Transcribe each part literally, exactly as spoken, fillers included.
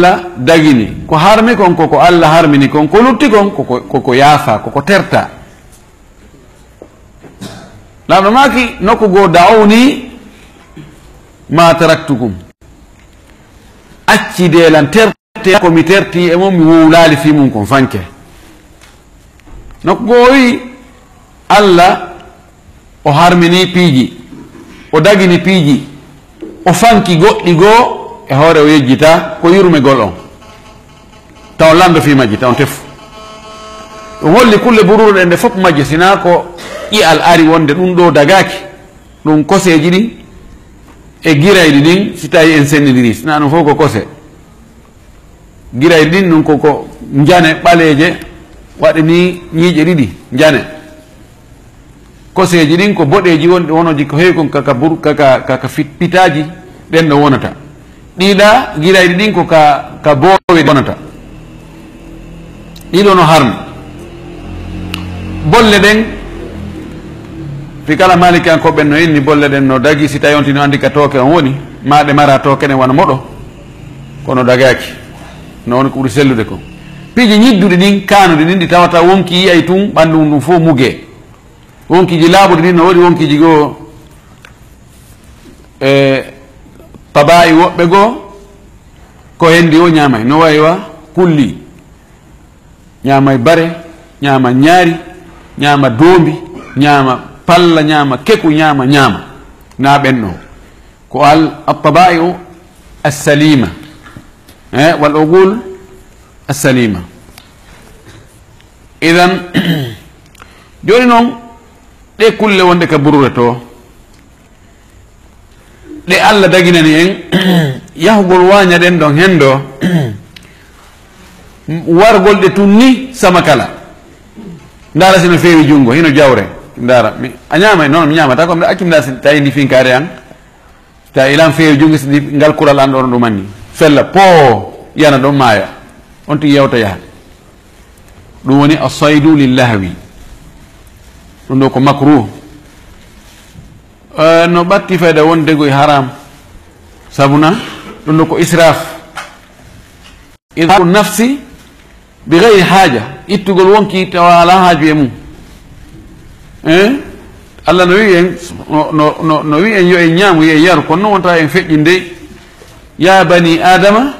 Alla dagini. Ko harmi kon, ko ko Alla harmini kon. Ko lutti kon, ko ko, ko ko yaafa, ko ko terta. Laamɗo maaki, nokku goo, "Da'awni ma taraktukum." Accidee lan, terte ko mi terti e mon, mi wowlaali fii mun kon fanke. Nokku goo o wi'i, Alla o harmini piiji, o dagini piiji, o fanki goɗɗi goo, e hoore o yejjita ko yurmegol on. Taw lanndo fii majji, taw tefu. Ɗum holli kulle buruure ɗen ɗe fof majje, sinaa ko ƴi'al ari wonde ɗum ɗoo dagaaki. Ɗum koseeji ɗin e girayɗi ɗin, si tawi en senndindiri, sinaa ɗum fof ko kose. Girayɗi ɗin ɗum ko, ko njane ɓaleeje, waɗi ni ñiiƴe ɗiɗi, njane. Koseeji ɗin ko boɗeeji wonɗi, wonoji ko heewi kon ka, ka bur-, ka, ka, ka, ka fit-, pitaaji ɗen ɗo wonata. Ɗiɗa, girayɗi ɗin ko ka, ka boowe wonata. Ɗiɗo no harmi. Bolle ɗen, fi kala Maalikiyankooɓe ɓen no inni bolle ɗen no dagi, si tawi on tino anndi ka tooke on woni, maa ɗe mara tooke ɗen wano moɗo, kono dagaaki. No woni ko ɓuri sellude kon. Piiji ñidduɗi ɗin, kaanuɗi ɗin, ɗi tawata wonki yi'ay tun, ɓanndu mum ɗum fof mugee. Wonkiiji laaɓuɗi ɗin no woodi wonkiiji goo, e tabaa'i woɓɓe goo, ko hendi o ñaamay. No wayi wa kulli. Ñaamay bare, ñaama ñaari, ñaama doombi, ñaama palla, ñaama keku, ñaama, ñaama. Na ɓen ɗo. Ko al, at-taba'i'u as-salima. Eh, wal uqul as-salima. Idan, jooni noon, ɗe kulle wonɗe ka buruure to, ɗe Alla daginani en, yahugol waaña ɗen ɗon henndo, wargol ɗe tun ni sama kala. Ndaara si no feewi junngo, hino jawre. Ndaara, mi, a ñaamay? Noon mi ñaamata, ko mi accu mi ndaara si tawi ndi finkaare an. Tawi ilan feewi junngo, si ndi ngal kural an ɗon ɗum anni. Fella, poo, yana ɗon maaya. On tigi yawta yaha. Ɗum woni as-saydu lil lahwi. Ɗum ɗo ko makruh. Eh, no ɓatti fayda wonde ko e haram. Sabuna, ɗum ɗo ko israf. Idhabu nafsi bi ghayri haja, ittugol wonki tawa alaa haaju e mum. Eh? Allah no wi'i en, no, no, no, no wi'i en yo en ñaamu, yo en yaru, kono noon wonta en feƴƴinde. Ya bani Adama,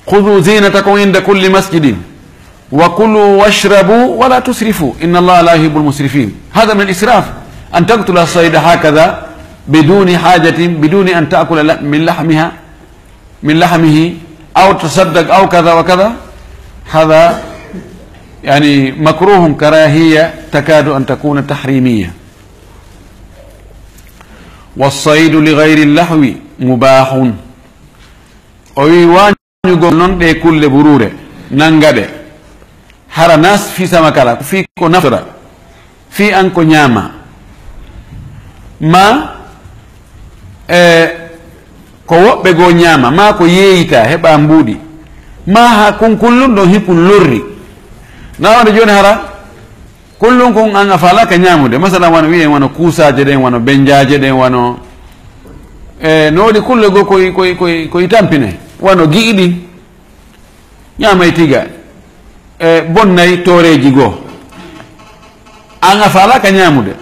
khudhu zinatakum inda kulli masjidin. Wa kulu washrabu wa la tusrifu. Inna Allaha la yuhibbul musrifin. Hadha min al-israf. An taqtula as-sayda hakadha biduni hajatin, biduni an ta'kula la-, min lahmiha, min lahmihi, aw tasaddaq, aw kadha wa kadha. Hadha, yani, makruhun karahiya takadu an takuna tahrimiyya. Was-saydu li ghayri al-lahwi mubahun. O wi wa- Ñugol noon ɗe kulle buruure, nannga ɗe. Hara nas fii sama kala, ko fii ko naftora, fii an ko ñaama. Ma, e, ko woɓɓe goo ñaama, ma ko yeeyita, heɓa mbuuɗi. Ma haa kunkullun ɗon hikun lorri. Na wonde jooni hara, Kullum kon an a faalaaka ñaamude. Masalan, wano wi'en, wano kuusaaje ɗen, wano bennjaaje ɗen, wano, e, no woodi kulle goo koy, koy, koy, koy tampine. Wano gi'i ɗin. Ñaamay tiga. E, bonnay tooreeji goo. An a faalaaka ñaamude.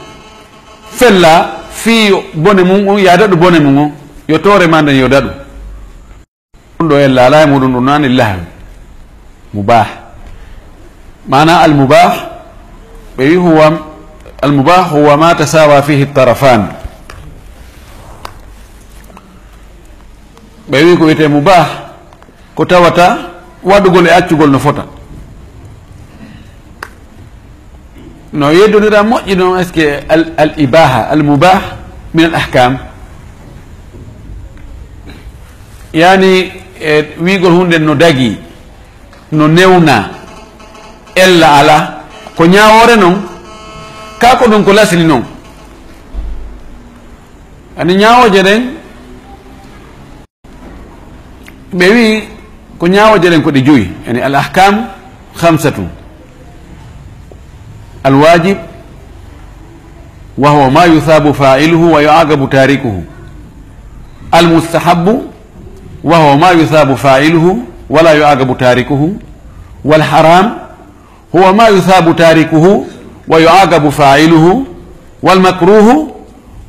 Fella fii yo bone mum on, yo a daɗu bone mum on. Yo toore maa nden yo daɗu. Ɗum ɗo en laalaa e muɗum ɗum nani lahwi. Mubah. Maana al mubah, ɓe wi huwa, al mubah huwa ma tasawa fihi tarafan. Ɓe wi ko wiyetee mubah, ko tawata waɗugol e accugol no fota. No yeddondira moƴƴi noon, est-ce que al, al ibaha, al mubah min al ahkam? Yani, e wiigol huunde no dagi, no newna, ella ala, ko ñaawoore noon, ka ko ɗum ko lasli noon. Ani ñaawooje ɗen, ɓe wi ko ñaawooje ɗen ko ɗe joyi, yani al ahkam khamsatun. Al wajib, wa huwa ma yuthabu fa'iluhu wa yu'aqabu tarikuhu. Al mustahabbu, wa huwa ma yuthabu fa'iluhu ولا يعاقب تاركه، والحرام هو ما يثاب تاركه ويعاقب فاعله، والمكروه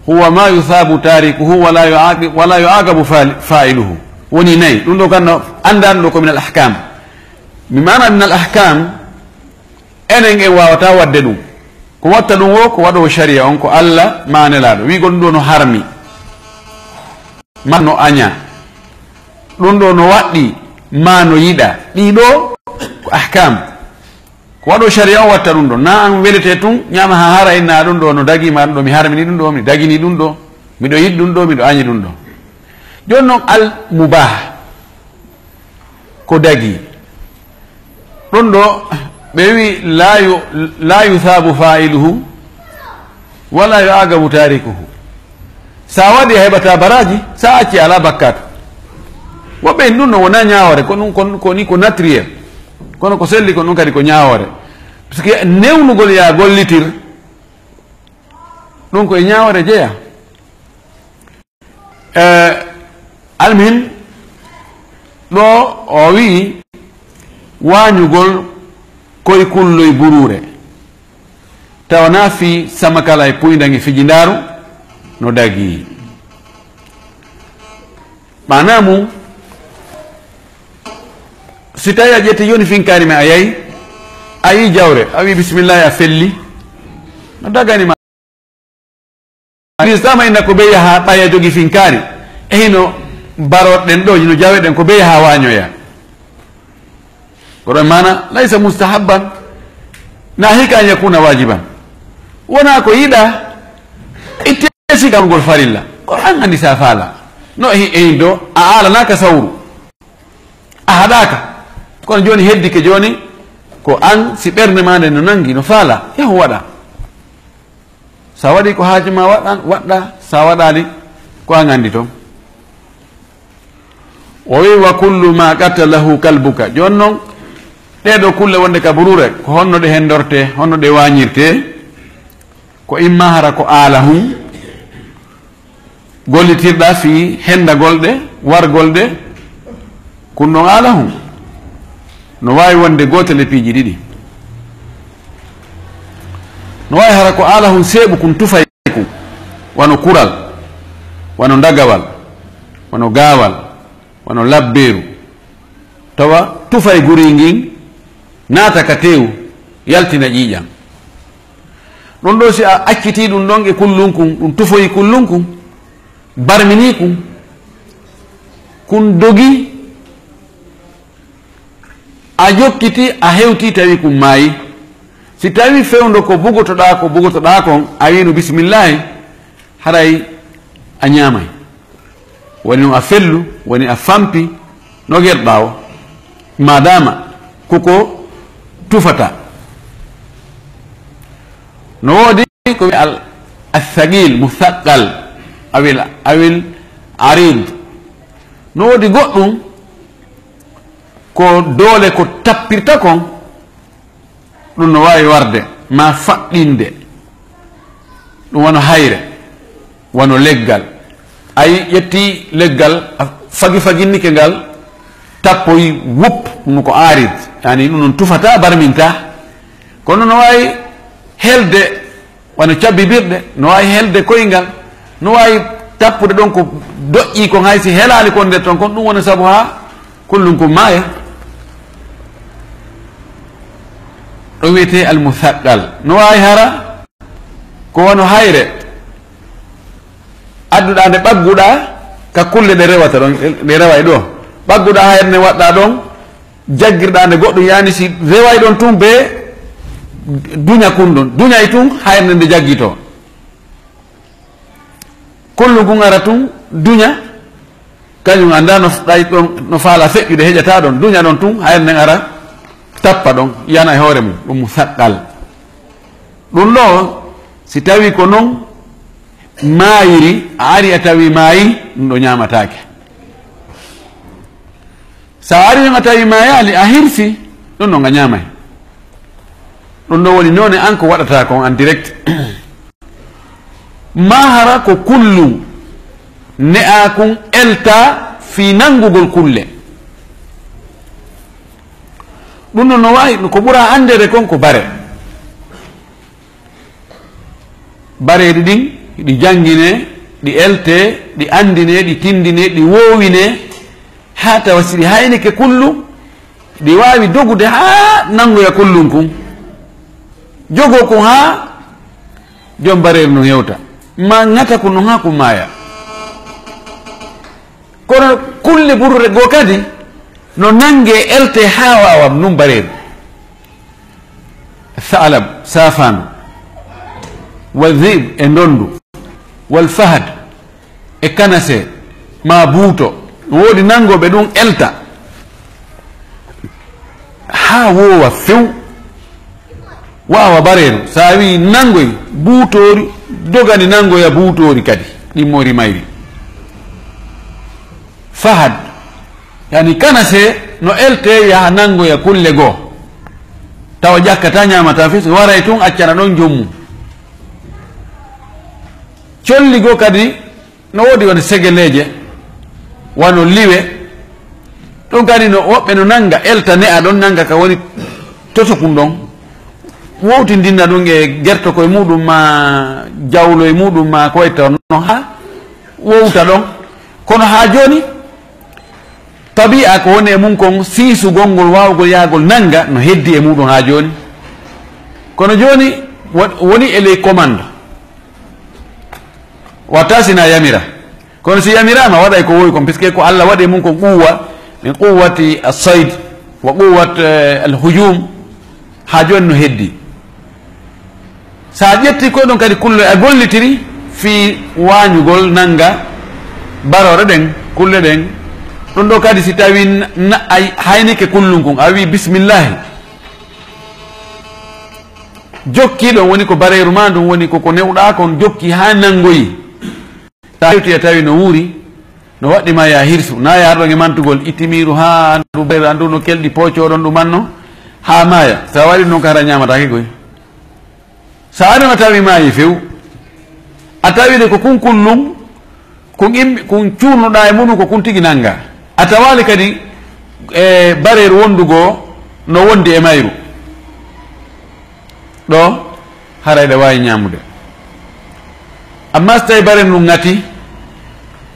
هو ما يثاب تاركه ولا يعاقب، ولا يعاقب فاعل-، فاعله. Woni nayi. Ɗum ɗo kan no anndaa ɗum ɗo ko min al ahkam. Mi maana min al ahkam, enen en waawata waɗde ɗum. Ko watta ɗum o, ko waɗoowo sharia on, ko Allah ma Nelaaɗo. Wiigol ɗum ɗo no harmi, ma no aña. Ɗum ɗo no waɗɗi, ma no yiɗa. Ɗii ɗo ko ahkam. Ko waɗo sharia on watta ɗum ɗo. Na an welete tun, ñaama ha hara inna ɗum ɗo no dagi, ma ɗum ɗo mi harmini ɗum ɗo, mi dagini ɗum ɗo, miɗo yiɗi ɗum ɗo, miɗo añi ɗum ɗo. Jooni noon al mubah ko dagi. Ɗum ɗo ɓe wi la yu-, la yusabu fa'iluhu wala yu'aqabu tarikuhu. Sa waɗi a heɓata baraji, sa acci ala bakkat. Woɓɓe en ɗum no wona ñaawore, ko ɗum kon-, ko ni ko natrier. Kono ko selli ko ɗum kadi ko ñaawore. Parce que newnugol ya gollitir, ɗum ko e ñaawore jeya. Eh, almuhim, ɗo o wi'i waañugol koye kulloy buruure. Tawa na fii samakala e puyndan e fijindaaru no dagii. Maanaa mum, si tawi a ƴetti jooni finkaari ma a yahi, a yii jawre, a wii bisimillahi a felli, no dagani ma. Lisama inna ko ɓeya haa ɓaya jogi finkaari, e hino baroɗen ɗo, hino jaweɗen ko ɓeya haa waañoya. Ko ɗon maana, laysa mustahabban, na hika an yakuna wajiban. Wona ko yiɗa, itte sikam ngol farilla. Ko an andi sa faala. No e, e do, a aalanaaka sawru. A haɗaaka. Kono jooni heddike jooni, ko an si ɓernde ma nde no nangi, no faala, yahu waɗa. Sa waɗi ko haaju ma waɗan, waɗɗa, sa waɗaali, ko an anndi toon. O wi, "Wa kullu ma qatalahu kalbuka." Jooni noon, ɗee ɗoo kulle wonde ka buruure, ko honno ɗe henndortee, honno ɗe waañirtee? Ko imma hara ko aala hun, gollitirɗa fii henndagol ɗe, wargol ɗe, kun ɗon aala hun. No waawi wonde gootel e piiji ɗiɗi. No waawi hara ko aala hun seeɓu kun tufay kun, wano kural, wano ndagawal, wano gaawal, wano labbeeru. Tawa tufay guri ngin naata ka teewu, yaltina ƴiiƴan. Ɗun ɗoo si a accitii ɗun ɗon e kullun kun, ɗun tufoyi kullun kun, barminii kun, kun dogi, a jokkiti, a hewti, tawi kun maayi. Si tawi fewndo ko bugotoɗaa, ko bugotoɗaa kon, a wiino bisimillahi, haray a ñaamay. Woni no a fellu, woni a fampi, no gerɗa o. Madama ko ko tufata. No woodi ko wi al, al-thaqil, muthaqqal, awil, awil arid. No woodi goɗɗum ko doole ko tappirta kon, ɗum no waawi warde, ma faɗɗinde. Ɗum wano hayre, wano leggal. A yi-, ƴetti leggal, a fagi faginnike ngal, tappoyi wup, ɗum ko aarid. Yani ɗum ɗon tufata, barminta. Kono no waawi helde, wano cabbibirɗe, no waawi helde koyngal, no waawi tappude ɗon ko doƴƴi kon, hay si helaali kon nder ton, kon ɗum woni sabu haa kullum kon maaya. Ɗo wiyetee almusaqqal. No waawi hara ko wano hayre, adduɗaa nde ɓagguɗaa ka kulle ɗe rewata ɗon, ɗe rewa e ɗo. Ɓagguɗaa hayre nde waɗɗaa ɗon, jaggirɗaa nde goɗɗum, yani si reway ɗon tun be duña kun ɗon. Duñay tun hayre nde nde jaggitoo. Kollu ngun ara tun duña, kañum annda no f-, ɗay ɗon, no faala feƴƴude, heƴata ɗon, duña ɗon tun, hayre nden ara tappa ɗon, yana e hoore mum, ɗum saqqal. Ɗum ɗo, si tawi ko non maayiri, a ari a tawi maayi, ɗum ɗo ñaamataake. Sa ari non a tawi maayaali, a hirsi, ɗum ɗon a ñaamay. Ɗum ɗo woni noone an ko waɗata kon en direct. Ma hara ko kullum ne'aa kun elta fii nanngugol kulle. Ɗum noon no waawi, ko ɓura anndeede kon ko bare. Bareeɗi ɗin, ɗi janngine, ɗi elte, ɗi anndine, ɗi tinndine, ɗi woowine, haa tawa si ɗi haynike kullu, ɗi waawi dogude haa nanngoya kullun kun. Jogoo kun haa jom bareeru ndun hewta. Ma ŋata kun non haa kun maaya. Kono kulle ɓurɗe goo kadi no nannge elte haa waawa ɗum bareeru. Sa'alab, saafaandu, wa dhi'b e ndonndu, wal fahad e kanasee, maa buuto. No woodi nanngooɓe ɗum elta haa woowa few. Waawa bareeru, so a wi'i nanngoy buutoori, dogani nanngoya buutoori kadi, ɗimmoori mayri. Fahad, yani kanasee no eltee yaha nanngoya kulle goo. Tawa ƴakkataa, ñaamataa fes, waray tun accana ɗon joom mum. Colli goo kadi no woodi won segeleeje, wano liwe. Ɗum kadi no woɓɓe no nannga, elta ne'a ɗon, nannga ka woni totokun ɗon. Wowtindinna ɗum e gertokoy muɗum maa jawloy muɗum maa ko wayi taw no haa wowta ɗon. Kono haa jooni, tabi'a ko woni e mum kon, siisugol ngol, waawugol yahgol nannga no heddi e muɗum haa jooni. Kono jooni wo-, woni e ley commande. Watta si na yamira. Kono si yamiraama, waɗay ko wowi kon, puisque ko Allah waɗi e mum kon quwwa, min quwwati as-sayd wa quwwat, eh, al-hujum, haa jooni no heddi. So a ƴetti ko ɗon kadi kulle a gollitiri fii waañugol nannga baroore ɗen, kulle ɗen, ɗum ɗo kadi si tawi na, na, a haynike kullun kun, a wi'i bismillahi, jokki ɗon woni ko bareeru maa ndun woni ko, ko newɗaa kon jokki haa nanngoyi. Sa hewti a tawi no wuuri, no waɗɗi ma ya hirsu, na ya arɗon e mantugol itimiiru haa ndu ber-, andu no kelɗi poocoɗon ɗum anno, haa maaya. Sa waɗi ɗum noon ko hara ñaamataake koy. Sa ari no tawi maayi few, a tawi de ko kun kullum, kun immi, kun cuurnuɗaa e muɗum ko kun tigi nannga. A tawaali kadi e bareeru wondu goo no wondi e mayru. Ɗo, haray ɗe waawi ñaamude. Amma so tawi bare ndun ŋati,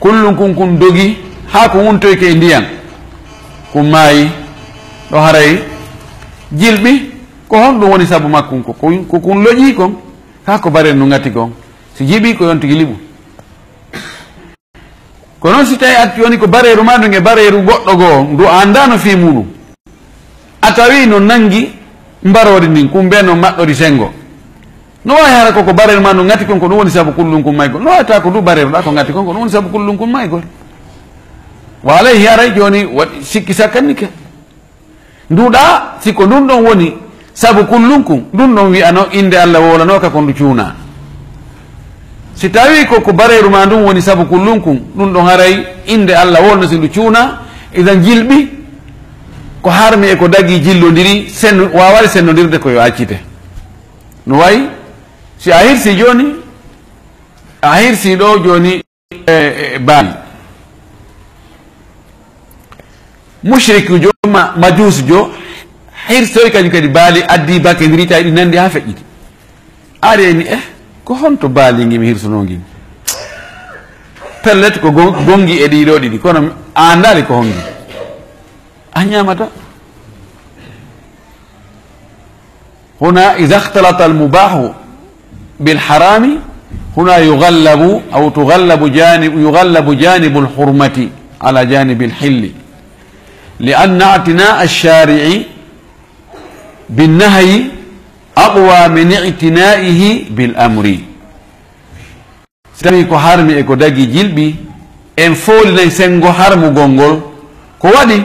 kullun kun kun dogi, haa ko wuntoyke e ndiyan, kun maayi, ɗo haray jilɓi, ko honɗum woni sabu makkun? Ko kun, ko kun loƴii kon, kaa ko bare ndun ŋati kon? Si jiɓii, ko yon tigi liɓu. Ko noon si tawi a woni ko bareeru maa ndun e bareeru goɗɗo goo, ndu a anndaano fii muuɗum. A tawi no nanngi mbaroodi ndin, kun bee no maɗɗori senngo. No waawi hara ko ko bareeru maa ndun ŋati kon, ko ɗum woni sabu kullun kun maygol. No waawi tawa ko ndu bareeru ɗaa ko ŋati kon, ko ɗum woni sabu kullun kun maygol. Wa alayhi haray jooni waɗi sikki sakkannike. Nduɗaa, si ko ndun ɗon woni sabu kullun kun, ndun ɗon wi'ano innde Alla wowlanooka ko ndu cuunaa. Si tawii ko, ko bareeru maa ndun woni sabu kullun kun, ɗun ɗon haray innde Alla wowlano si ndu cuunaa, idan jilɓi ko harmi e ko dagii jillondiri, sen-, waawaali sennondirde ko yo accite. No wayi, si a hirsii jooni, a hirsii ɗoo jooni, e, e, e baali. Mushriku jo, ma-, majuus jo, hirsoy kañum kadi baali, addi bakkendiri, tawi ɗi nandi haa feƴƴiti. A reeni, eh, ko honto baali ngi mi hirsunoo ngi? Pellet ko gon-, gonngi e ɗii ɗoo ɗiɗi, kono a anndaali ko honngi. A ñaamata. هنا إذا اختلط المباح بالحرام، هنا يغلب أو تغلب جانب، يغلب جانب الحرمة على جانب الحل، لأن اعتناء الشارع بالنهي أقوى من اعتنائه بالأمر. Si tawii ko harmi e ko dagii jilɓi, en foolinay senngo harmugol ngol. Ko waɗi?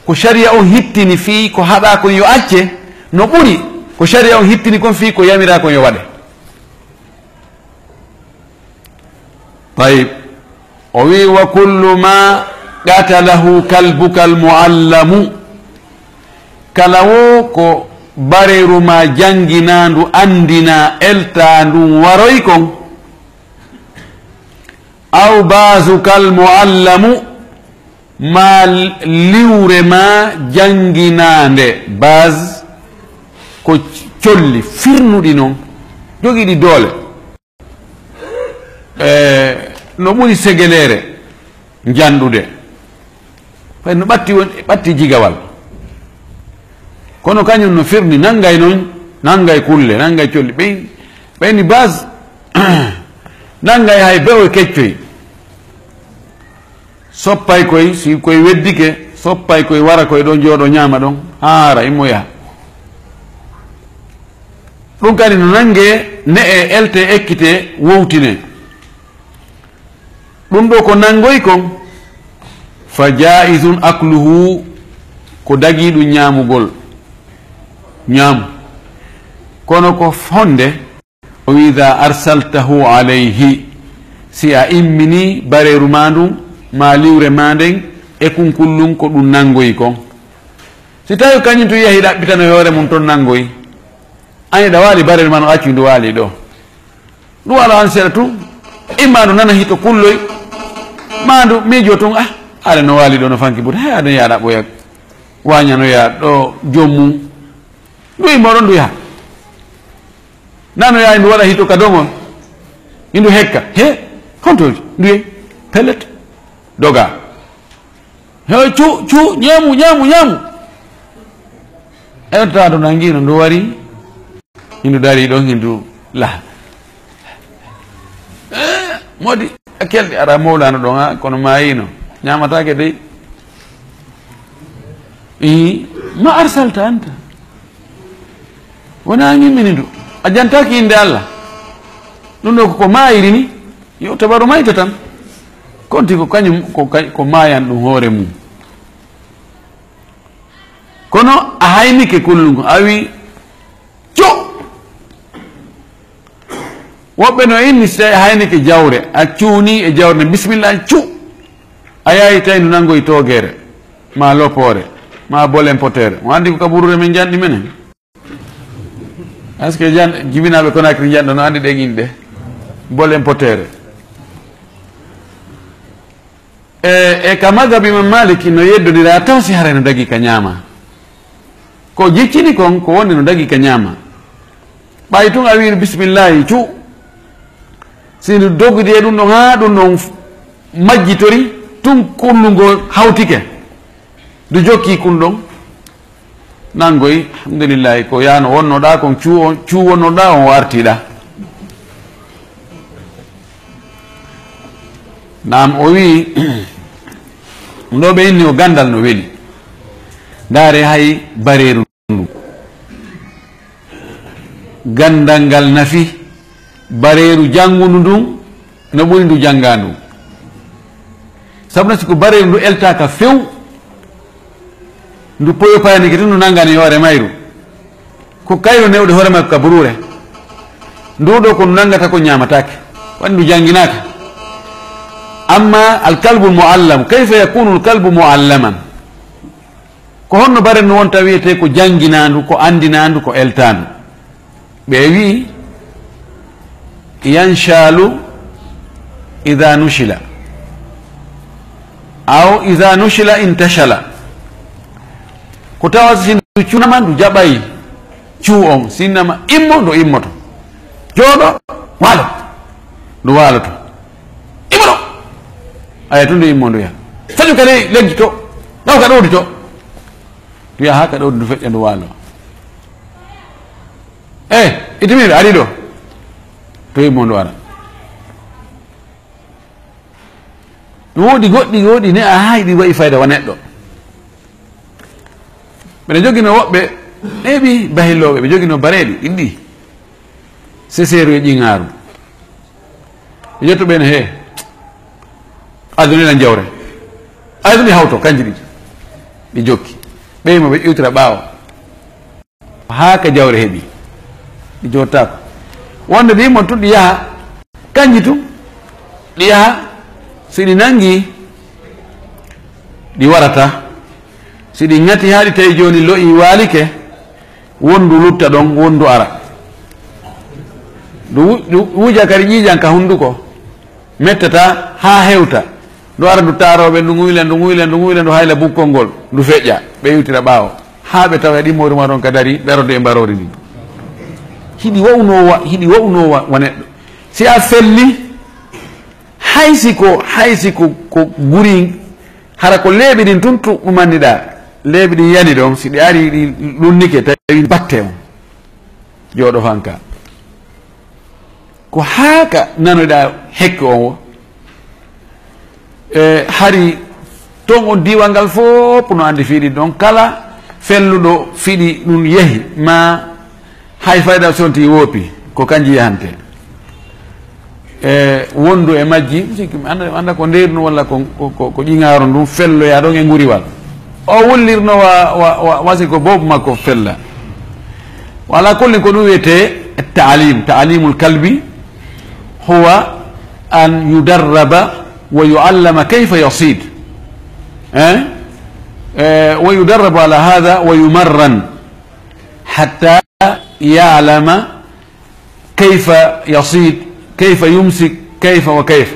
Ko sariya on hittini fii ko haɗaa kon yo acce, no ɓuri ko sariya on hittini kon fii ko yamiraa kon yo waɗe. Tayib. O wi'i, "Wa kullu ma qatalahu kalbuka al-mu'allamu." Kala wo ko bareeru maa jannginaandu, anndinaa, eltaa ndun waroy kon. Aw baazukal mu'allamu, Ma liwre ma jannginaande, base, ko colli firnuɗi noon, jogiiɗi doole. E no ɓuri segeleere njanɗude, fay no ɓatti won, ɓatti jigawal. Kono kañum no firni, nanngay noon, nanngay kulle, nanngay colli. Ɓey, ɓeyni base, nanngay hay be'o e keccoy. Soppay koy, si koy weddike, soppay koy wara koy ɗo jooɗo ñaama ɗon, haara, immo yaha. Ɗum kadi no nannge, ne'e, elte, ekkite, wowtine. Ɗum ɗo ko nanngoy kon, fa jaa'izun akluhu, ko dagiiɗum ñaamugol. Ñaam. Kono ko honde? O wi, "Idha arsaltahu alayhi", si a immini bareeru ma ndun, ma liwre ma nden, e kunkullun ko ɗum nanngoyi kon. Si tawi kañum tun yahi ɗaɓɓitano hoore mum ton nanngoyi, an hiɗa waali bareeru ma no accu ndu waali ɗo. Ndu waalo an seeɗa tun, imma ndu nana hito kulloy, ma ndu miijo tun, ah, aɗa no waali ɗo no fanki buta, hay aɗa yaa ɗaɓɓoya, wañanoya ɗo joom mum. Ndu immo ɗon ndu yaha. Nano yaay ndu waɗa hito ka doŋol. Indu hekka. He, honto ndu yehi? Pellet. Doga. He, cu, cu, ñaamu, ñaamu, ñaamu. Ewta to nangino ndu wari. Indu dari ɗon, indu laha. Eh, modi, a kelɗi ara mawlano ɗon, ha, kono mayino. Ñamatake dey. Ii, ma arsalta anta. Wona an immini ndu. A jantaaki innde Allah. Ɗum ɗo ko ko maayiri ni. Yo tabaru mayta tan. Konti ko kañum, ko kay-, ko maayan ɗum hoore mum. Kono a haynike kullum, a wi, "Cu!" Woɓɓe no inni, si tawi a haynike jawre, a cuuni e jawre, "Bismillah, cu!" A yahi tawi ndu nanngoyi toogeere, ma lopoore, ma bolen poteere. Mo anndi ko kaburure men njanɗi menen. Est-ce que jan-, jibinaaɓe Conakry njanɗo no anndi ɗen inɗe? Bolen poteere. E, e ka madhab Imam Maliki no yeddondira taw si haray no dagi ka ñaama. Ko jiccini kon, ko wonde no dagi ka ñaama. Ɓay tun a wiiri bismillahi, cu. Si ndu dogidi e ɗum ɗon, haa ɗum ɗon f-, majjitori, tun kundu ngo hawtike. Ndu jokki kun ɗon. Nangoy, alhamdulillahi, ko yaano wonnoɗaa kon, cu on, cu wonnoɗaa on, o artiɗaa. Naam, o wi'i, ɗo ɓe inni o gandal no weli. Ndaare hay bareeru ndu. Gandal ngal nafi, bareeru janngundu ndun no ɓuri ndu janngaa ndu. Sabu na si ko bareeru ndu eltaaka few, ndu poyo payanike tun ndu nanngani hoore mayru. Ko kayru newde hoore makko ka buruure. Ndu ɗo ko ndu nanngata ko ñaamataake. Waɗi ndu jannginaaka. Amma alkalbul muallam, kayfa yakunu alkalbu muallaman? Ko honno bareeru ndu wonta wiyetee ko jannginaandu, ko anndinaandu, ko eltaandu? Ɓe wi'i, "Yanshalu idha nushila, aw idha nushila intashala." Ko tawa si ndu cuunama, ndu jaɓay cuu on, si innama, "Immo," ndu immoto. "Jooɗo," waalo, ndu waaloto. "Immoto!" Aya, tun ndu immo, ndu yaha. Sañu ka ley leggi to, ɗaw ka ɗowdi to. Ndu yaha ka ɗowdi, ndu feƴƴa, ndu waalo. Eh, itimir, ari ɗo. Towi mo ndu ara. Ɗum woodi goɗɗi, woodi ne a hayi ɗi wayi fayda wa neɗɗo. Mbeɗa jogino woɓɓe, neeɓi bahillooɓe, ɓe jogino bareeɗi, ɗiɗi. Seseeru e ƴiŋaaru. Ɓe ƴettu ɓe ne, he. Aduna ina jawre. Aduna hawto, kanji ɗiɗi. Ɗi jokki. Ɓeyi mo ɓe iwtira ɓaawo. Haa ka jawre heɓi. Ɗi jottaako. Wonde ɗi mon tun ɗi yaha. Kanji tun. Ɗi yaha. Si ɗi nangi, ɗi warata. Si ɗi ŋati haa ɗi tawi jooni lo'i waalike, wondu lutta ɗon, wondu ara. Ndu wu-, ndu wuja kadi ƴiiƴan ka hunduko. Mettata haa hewta. Ndu ara ndu taarooɓe, ndu ŋuyla, ndu ŋuyla, ndu ŋuyla, ndu hayla bukkol ngol, ndu feƴƴa, ɓe iwtira ɓaawo. Haa ɓe tawa e ɗimmoori ma ɗon ka darii, ɓe rodde e mbaroori ndin. Hiɗi wa'unoo wa-, hiɗi wa'unoo wa, wa neɗɗo. Si a felli, hay si ko, hay si ko, ko guri, hara ko leeɓi ɗin tun tu-, ɗumanniɗaa. Leeɓi ɗin yani ɗon, si ɗi ari, ɗi lunnike, tawi batte on. Jooɗo fanka. Ko haa ka nanoɗaa hekke on wo. E hari ton on diiwal ngal fof no anndi fiɗi ɗon. Kala felluɗo fiɗi ɗum yehi, ma hay fayda sonti woopi, ko kanji yahante. E wondu e majji, sikki mi annda, annda ko ndeernu walla ko, ko, ko, ko ƴiŋaaro ndun felloyaa ɗon e nguriwal. O wullirno wa, wa, wa, wasi ko boobu makko fella. Wa ala kullin ko ɗum wiyetee taalim, taalimul kalbi huwa an yudarraba wa yuallama kayfa yasid. Eh? Eh, wa yudarrabu ala hadha wa yumarran hatta ya'lama kayfa yasid, kayfa yumsik, kayfa wa kayfa.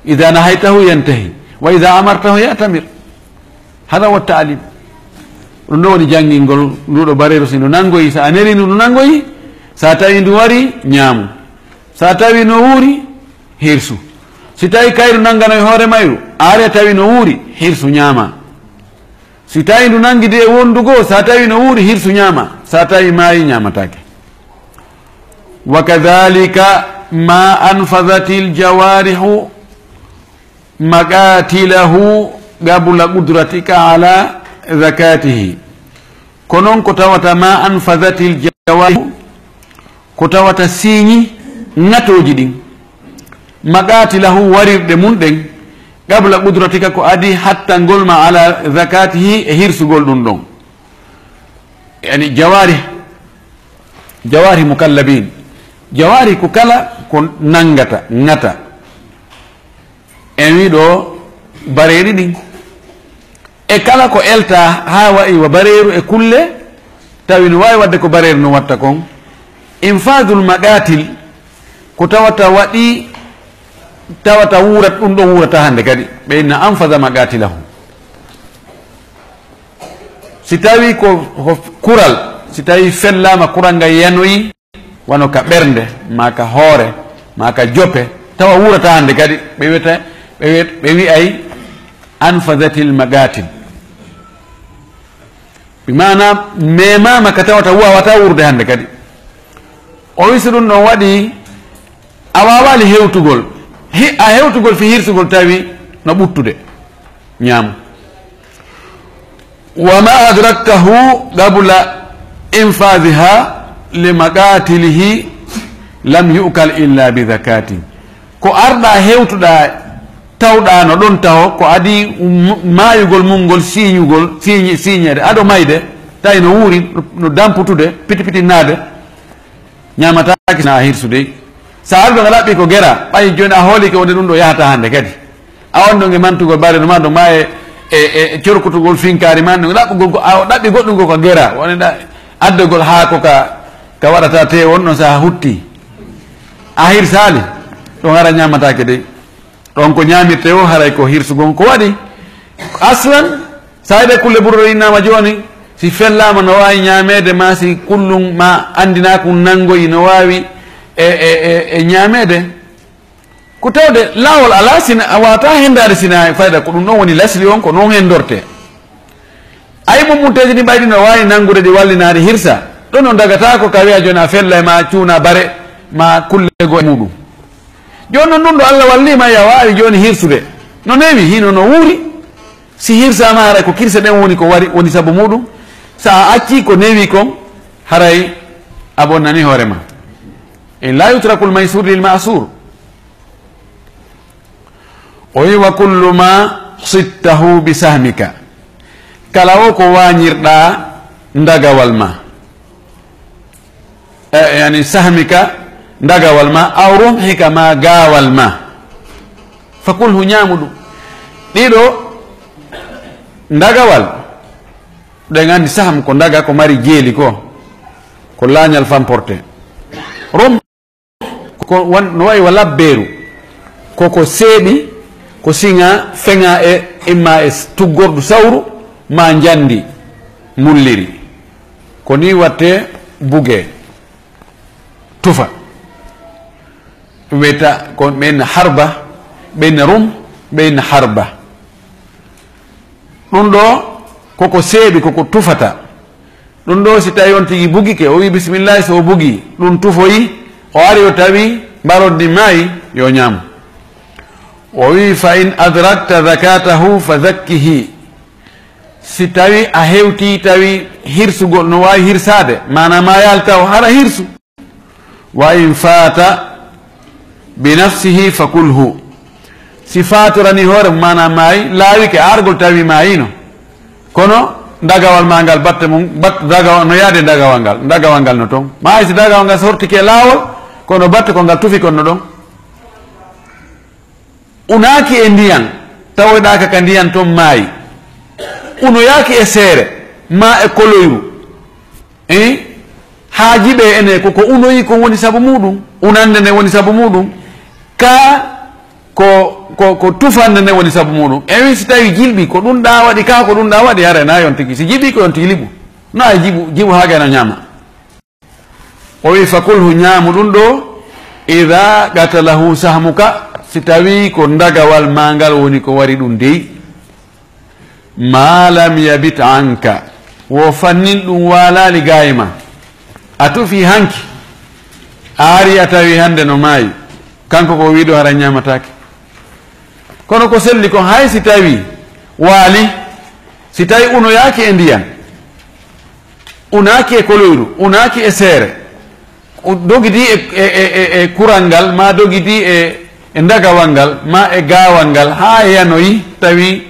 Idha nahaytahu yantahi, wa idha amartahu ya'tamir. Hada wa taalim. Ɗum ɗo woni janngingol nduɗo bareeru, si ndu nanngoyi, so a neli ndu, ndu nanngoyi, so a tawi ndu wari, ñaamu. So a tawi no wuuri, hirsu. Si tawi kayru nannganoy hoore mayru, a ari a tawi no wuuri, hirsu ñaama. Si tawi ndu nanngidi e wondu goo, so a tawi no wuuri, hirsu ñaama. So a tawi maayi, ñaamataake. Wa kadhalika ma anfadhatil jawarihu maqatilahu qabla qudratika ala zakatihi. Ko non ko tawata ma anfadhatil jawarihu, ko tawata siiñi ŋatooji ɗin, maqatilahu warirɗe mun ɗen, qabla qudratika ko adii hattangol ma ala zakatihi e hirsugol ɗum ɗon. Yani jawari, jawari mukallabin. Jawari ko kala ko nanngata, ŋata. En wii ɗo bareeri ɗin. E kala ko elta haa wa'i wa bareeru e kulle, tawi no waawi waɗde ko bareeru no watta kon. Infadul maqatil, ko tawata waɗi, tawata wuurat, ɗum ɗo wuurata hannde kadi. Ɓe inna anfada maqatilahu. Si tawi ko, ko kural, si tawi fellaama kural ngal yanoyi, wano ka ɓernde, maa ka hoore, maa ka jope, tawa wuurata hannde kadi, ɓe wiyata, ɓe wiyata, ɓe wi'ay anfadatil maqatil. Bi maana, memaama ka tawata waawata wuurde hannde kadi. O wii so ɗum ɗon waɗi, a waawaali hewtugol. Hi-, a hewtugol fii hirsugol tawi no ɓuttude. Ñaam. Wa ma adraktahu qabla infadhiha li maqatilihi lam yu'kal illa bi zakatin. Ko arɗaa hewtuɗaa, tawɗaa no ɗon taho, ko adii m-, maayugol mum ngol, siiñugol, siiñi-, siiñeede. Aɗo mayde, tawi no wuuri, no, no damputude, piti piti naade. Ñaamataake si na a hirsude. So a ari ɗo nga ɗaɓɓi ko gera, ɓay jooni a hoolike wonde ɗum ɗo yahata hannde kadi. A on ɗo nge mantugol bare no ma ɗo ma e, e, e corkutugol finkaari ma, no ɗaɓɓugol ko, a ɗaɓɓi goɗɗum ko ka gera, woni ɗa-, addogol haako ka, ka waɗata te won ɗon saha hutti. A hirsaali, ɗon hara ñaamataake dey. Ɗon ko ñaamirte o, haray ko hirsugol ko waɗi. Aslan, sayde kulle burɗo innama jooni, si fellaama no waawi ñaameede, ma si kullum ma anndinaaku nanngoyi no waawi e, e, e, e ñaameede. Ko tawde laawol alaa, sina a waata henndaade, sina fayda ko ɗum ɗon woni lasli on, ko noon henndorte. Ay mo mutteeji ɗi mbayɗi no waawi nanngude ɗi wallinaade hirsa. Ɗon no dagata ko ka wiya jooni a fella e ma cuuna bare, ma kulle goo e muɗum. Jooni noon ɗum ɗo Allah walli ma ya waawi jooni hirsude. No newi, hino no wuuri. Si hirsaama haray ko kirse ɗen woni ko wari, woni sabu muɗum. Sa a acci ko newi kon, haray a bonnani hoore ma. In la yutrakul maysur lil ma'sur. O wi, "Wa kullu ma sittahu bi sahmika." Kala o ko waañirɗaa ndagawal ma. E, yani sahmika, ndagawal ma, aw rumhika ma, gaawal ma. Fa kulhu, ñaamu ɗum. Ɗiɗo, ndagawal, ɗen anndi saham ko ndaga ko mari jeeli ko, ko laañal famporte. Rum-, ko wan-, no wayi wa labbeeru, koko seeɓi, Ko siŋa, feŋa e, imma e tuggordu sawru, ma njandi mulliri. Ko ni watte buge, tufa. Weta ko ɓen harba, ɓen rum, ɓen harba. Ɗum ɗo koko seeɓi, koko tufata. Ɗum ɗo si tawi on tigi bugike, o wi bisimillahi, so o bugi, ɗum tufoyi, o ari o tawi mbarodi maayi, yo ñaam. O wi fa in adrakta zakatahu fa zakkihi. Si tawi a hewti tawi hirsugol no waawi hirsaade, maana ma yalta o hara hirsu. Wa in fata bi nafsihi fa kulhu. Si fatorani hoore, maana maayi, laawike argol tawi maayino. Kono dagawal ma ngal, batte mum, bat-, dagawa-, no yaade dagawal ngal, dagawal ngal no toon. Ma hay si dagawal ngal sortike laawol, kono batte ko ngal tufi kon no ɗon. Unaaki e ndiyan, tawoyɗaaka ka ndiyan toon maayi. Unoyaaki e seere, ma e koloyru. Eh? Haa jiɓe ene ko, ko unoyi kon woni sabu muɗum, unande nde woni sabu muɗum. Ka ko, ko, ko tufande nde woni sabu muɗum. E wi si tawi jilɓi, ko ɗum ɗa waɗi, ka ko ɗum ɗa waɗi, hara na yon tigi. Si jiɓi ko yon tigi liɓu. No ay jiɓu, jiɓu haa gay no ñaama. O wi fa kulhu, ñaamu ɗum ɗo, ida qatalahu sahmuka, si tawi ko ndagawal ma ngal woni ko wari ɗum dey. Ma lam yabit anka, wo fannin ɗum waalaali gaayi ma. A tufi hanki, a ari a tawi hannde no maayi, kanko ko wiiɗo hara ñaamataake. Kono ko selli kon, hay si tawi waali, si tawi unoyaaki e ndiyan, unaaki e koloyru, unaaki e seere, o dogiti e, e, e, e, e kural ngal, ma dogiti e, e ndagawal ngal, ma e gaawal ngal, haa e yanoyi, tawi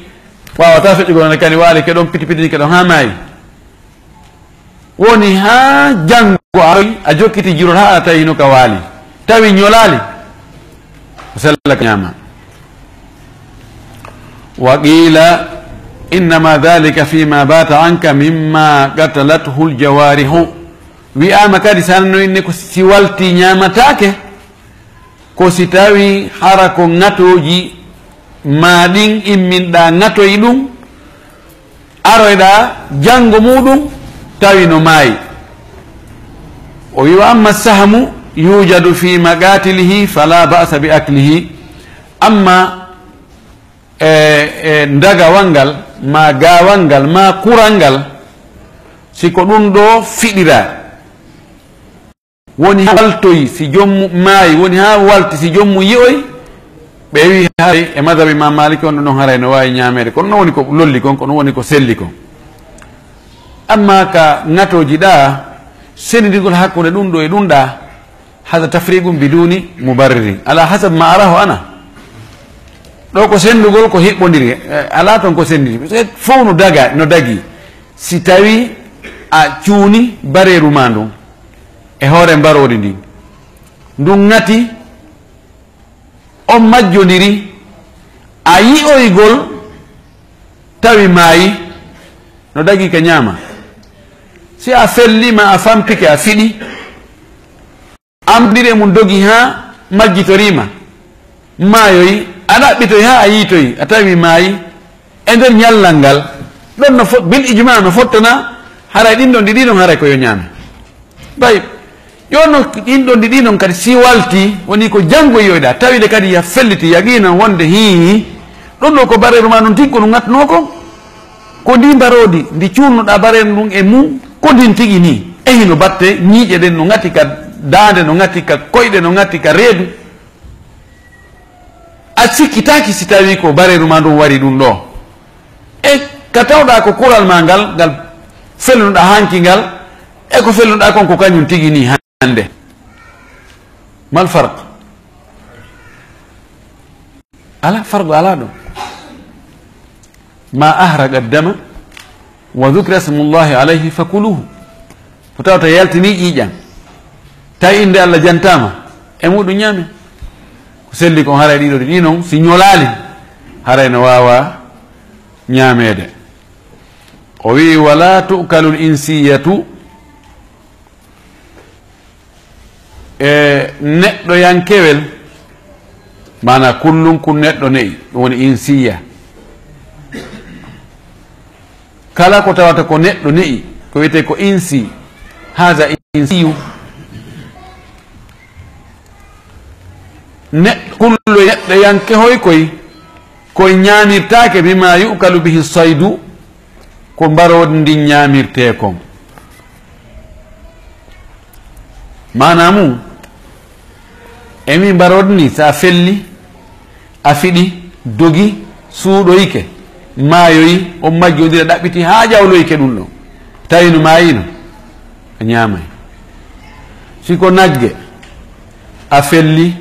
waawata feƴƴugol, ne kadi waali ke ɗon, piti pitini ke ɗon, haa maayi. Woni haa janngo a aroy, a jokkiti jirol haa a tawi no ka waali. Tawi ñolaali, ko sella ka ñaama. Wa qila innama dhalika fima bata anka mimma qatalathu ljawarihu. Wi'aama kadi, sannoyne ko si walti ñaamataake, ko si tawi hara ko ŋatooji ma ɗin imminɗa ŋatoy ɗum, aroyɗa janngo muɗum tawi no maayi. O wi, wa amma sahmu yujadu fi maqatilihi fala ba'sa bi aklihi. Amma e, e ndagawal ngal, ma gaawal ngal, ma kural ngal, si ko ɗum ɗo fiɗira, woni haa waltoyi si joom mum maayi, woni haa walti si joom mum yi'oyi, ɓe wi haray e madhab Imam Maliki on ɗon haray no waawi ñaameede. Kono non woni ko lolli kon, kono woni ko selli kon. Amma ka ŋatooji ɗa, senndindirgol hakkunde ɗum ɗo e ɗum ɗa, hada tafriqun biduni mubarririn. Ala hasab ma arahu ana. Ɗo ko senndugol ko hiɓɓondiri, eh, ala ton ko senndiri. Parce que fof no daga, no dagi. Si tawi a cuuni bareeru ma ndun e hoore mbaroodi ndin, ndun ŋati, on majjondiri, a yi'oygol tawi maayi, no dagi ka ñaama. Si a felli ma a fampike a fiɗi, amdire mum dogi haa majjitoriima, maayoyi, a ɗaɓɓitoyi haa a yiitoyi, a tawi maayi e nder ñallal ngal, ɗon no fo-, bil ijma no fottana, haray ɗin ɗon ɗiɗi ɗon haray ko yo ñaame. Tayib, yo no ɗin ɗon ɗiɗi ɗon kadi si walti, woni ko janngo yiyoyɗa, tawi nde kadi ya felliti, yaqiinan wonde hii, ɗum ɗo ko bareeru ma ɗum tigi ko ɗum ŋatnoo kon. Ko ndi mbaroodi, ndi cuunnuɗa bareeru ndun e mum, ko ndin tigi nii. E hino batte, ñiiƴe ɗen no ŋati ka daande, no ŋati ka koyɗe, no ŋati ka reedu. A sikkitaaki si tawi ko bareeru ma ndun wari ɗum ɗo. E ka tawɗa ko kural ma ngal, ngal felluɗa hanki ngal, e ko felluɗa kon ko kañum tigi nii hannde. Mal farq? Ala farq, ala ɗum. Ma ahraqa dama wa dhukira smullahi alayhi fakuluhu. Ko tawata yaltini ƴiiƴan, tawi innde Allah jantaama, e muɗum ñaame. Ko selli kon haray ɗiɗo ɗi non, si ñolaali, haray no waawa ñaameede. O wi'i, wala tu'kalul insiyatu, e neɗɗoyankewel, Maana kullun kun neɗɗo ne'i, ɗum woni insiya. Kala ko tawata ko neɗɗo ne'i, ko wiyetee ko insi, haza insiyu. Neɗɗo kullo neɗɗo yanke hoy koy, koy ñaamirtaake bima yu'kalu bihi saydu, ko mbaroodi ndin ñaamirtee kon. Maanaa mum, e mi mbaroodi ni, so a felli, a fiɗi, dogi, suuɗoyke, maayoyi, on majjondira ɗaɓɓiti haa ƴawloyke ɗum ɗon. Tawi no maayiino, a ñaamay. Si ko nagge, a felli,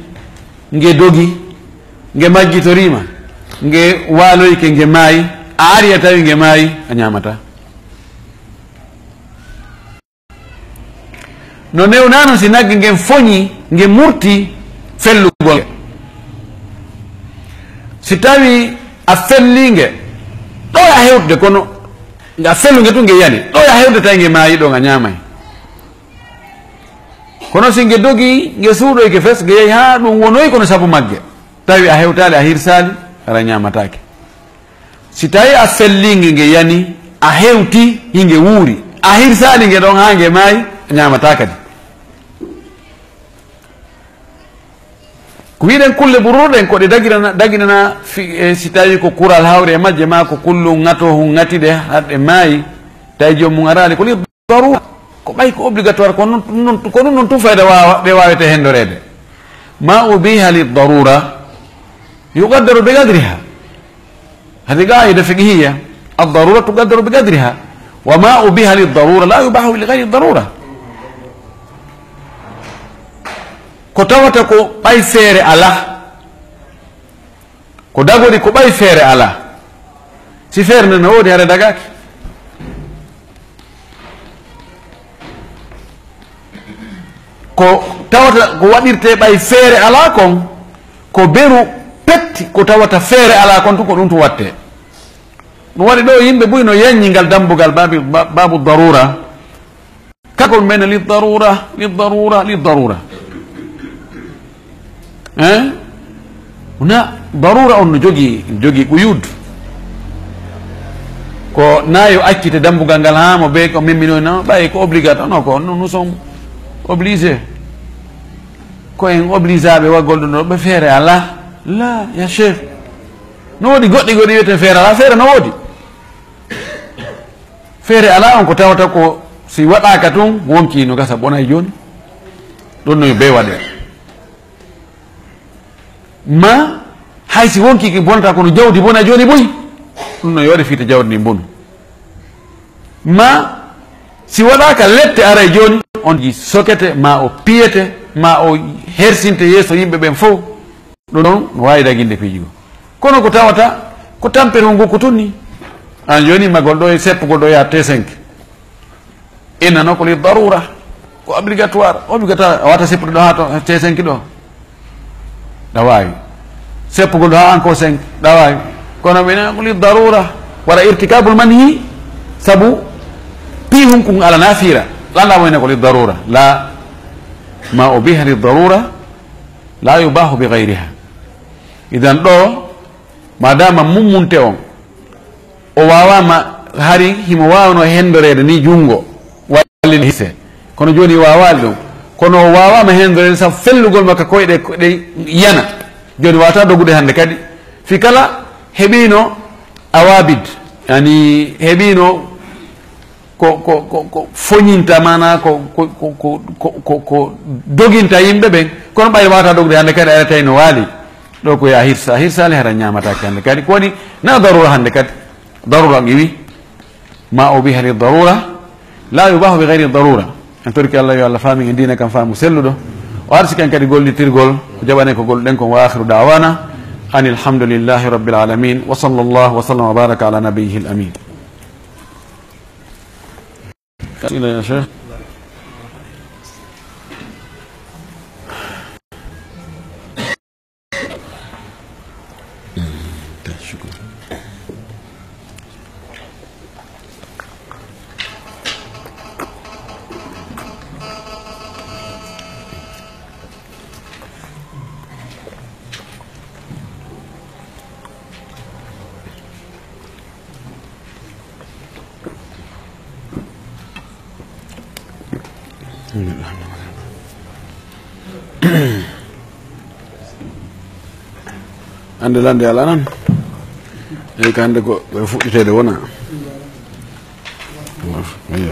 nge dogi, nge majjitoriima, nge waaloyke, nge maayi, a ari a tawi nge maayi, a ñaamataa. No newnaa non si nagge ngen foñi, nge murti fellugol nge. Si tawi a fellii nge, ɗo a hewtude, kono nga fellu nge tun nge yani, ɗo a hewtude tawi nge maayi ɗon a ñaamay. Kono si nge dogi, nge suuɗoyke fes, nge yahi haa ɗum wonoyi kono sabu magge, tawi a hewtaali, a hirsaali, hara ñaamataake. Si tawi a fellii nge, nge yani, a hewti, hinge wuuri, a hirsaali nge ɗon haa nge maayi, a ñaamataa kadi. Ko wiɗen kulle bururuɗen ko ɗe dagirana, daginana fi-, e si tawi ko kural hawri e majje maa ko kullu ŋato hun ŋatide haɗe maayi, tawi joom mum araali ko li darura, ko ɓay ko obligatoire, ko non, non, ko ɗum non tun fayda waawa, ɗe waawete hendoreede. Ma ubiha li darura yuqaddaru bi qadriha. Hadi qaida fiqhiya, ad darura tuqaddaru bi qadriha. Wa ma ubiha li darura la yubahu li ghayri darura. Ko tawata ko ɓay feere alaa, ko dagori ko ɓay feere alaa. Si feere nden no woodi, hara dagaaki. Ko tawata ko waɗirtee ɓay feere alaa kon, ko beru petti ko tawata feere alaa kon tun ko ɗum tun wattee. Ɗum waɗi ɗo yimɓe buy no yanñi ngal dambugal baabi-, ba-, baabu darura. Kakol men li darura, li darura, li darura. Hein? Wona darura on no jogii, jogii quyud. Ko naa yo accite dambugal ngal haa mo be ko memminoyna, ɓay ko obligatoire, non, ko nous, nous sommes obligés. Ko en obligaaɓe waggol ɗum ɗo, ɓe feere alaa. La, ya cheikh. No woodi goɗɗi goɗɗi wiyeten feere alaa, feere no woodi. Feere alaa on ko tawata ko si waɗaaka tun, wonkii no gasa bonay jooni. Ɗum no yo bee waɗee. Ma hay si wonkii ki bonata kono jawdi bona jooni boy. Ɗum no yo waɗe fiita jawdi ndi bonu. Ma si waɗaaka lette aray jooni, on ji sokete, ma o piyete, ma o hersinte yeeso yimɓe ɓen fow. Ɗum ɗon no waawi daginde piiji goo. Kono ko tawata ko tampere on gokku tun ni. An jooni immagol ɗo e seppugol ɗo yaha T cinq. Innano ko li darura, ko obligatoire, obligatoire, a wata seppude ɗo haa to T cinq ɗo. Ɗa waawi. Seppugol ɗo haa encore cinq, ɗa waawi. Kono ɓe innano ko li darura, wara irtikabul manhi, sabu pii hunkun ala na fiira. Lanɗa mo ina ko li darura. La, ma ubiha li darura, la yubahu bi ghayriha. Idan ɗo, madama mummunte on, o waawama, hari himo waawno hendoreede ni junngo, wallin hise. Kono jooni waawaali ɗum. Kono o waawaama hendoreede sabu fellugol makka koyɗe, ko ɗe yana. Jooni waawata dogude hannde kadi. Fi kala heɓiino awabid, yani heɓiino ko, ko, ko, ko foñinta, maanaa ko, ko, ko, ko doginta yimɓe ɓen. Kono ɓay waawata dogude hannde kadi, ara tawi no waali. Ɗo ko ya hirsa, hirsaali hara ñaamataake hannde kadi. Ko woni na darura hannde kadi. Darura ngi wi, ma ubiha li darura, la yubahu bi ghayri darura. En torki Allah yo Allah faamin en diina kan faamu selluɗo. O arsi kan kadi gollitirgol, o jaɓane ko golluɗen kon. Wa akhiru da'wana anil hamdulillahi rabbil alamin. Wa sallallahu wa sallam wa baraka ala nabiyyihil amin. Bismillah ya Sheikh. Hannde lannde alaa noon. Eyi, ko hannde ko ɓe fuɗɗiteede wona. Eyi.